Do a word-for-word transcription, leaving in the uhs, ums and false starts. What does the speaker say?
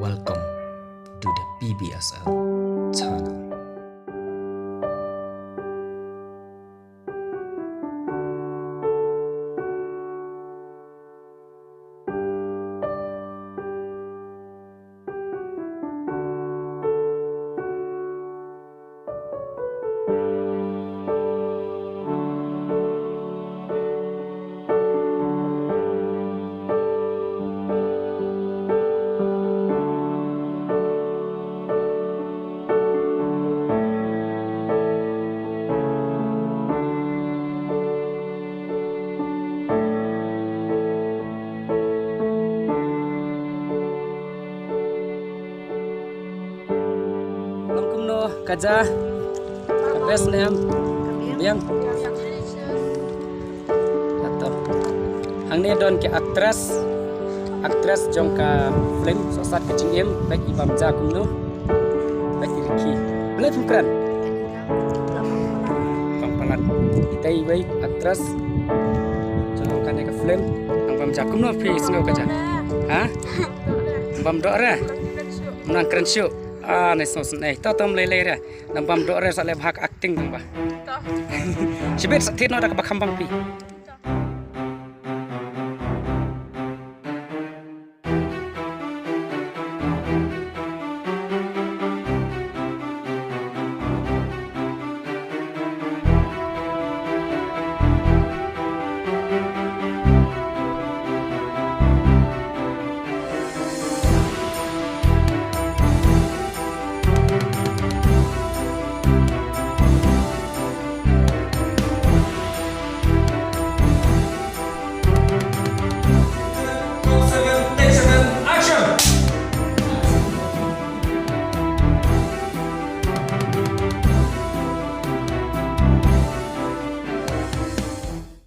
Welcome to the P B S L channel. Long kumno ka ja? Ka best ne em? Biang. Ato. Hangne don ki actress. Actress jong ka film Sohsat Ka Jingim, bad i bam ja kumno. Bad i rikhi. Balei phim kren? Bang palat. Ita iwei actress jong kane ka film. Nang bam ja kumno phi sngew ka ja? Ha? Bam doh re. Nang kren shuh. Ah, nai sngew snei. To tom lei lei re. Nang bam doh re sa leh bha ka acting nang ba. Shibit sa thied noh da kaba kham bang phi.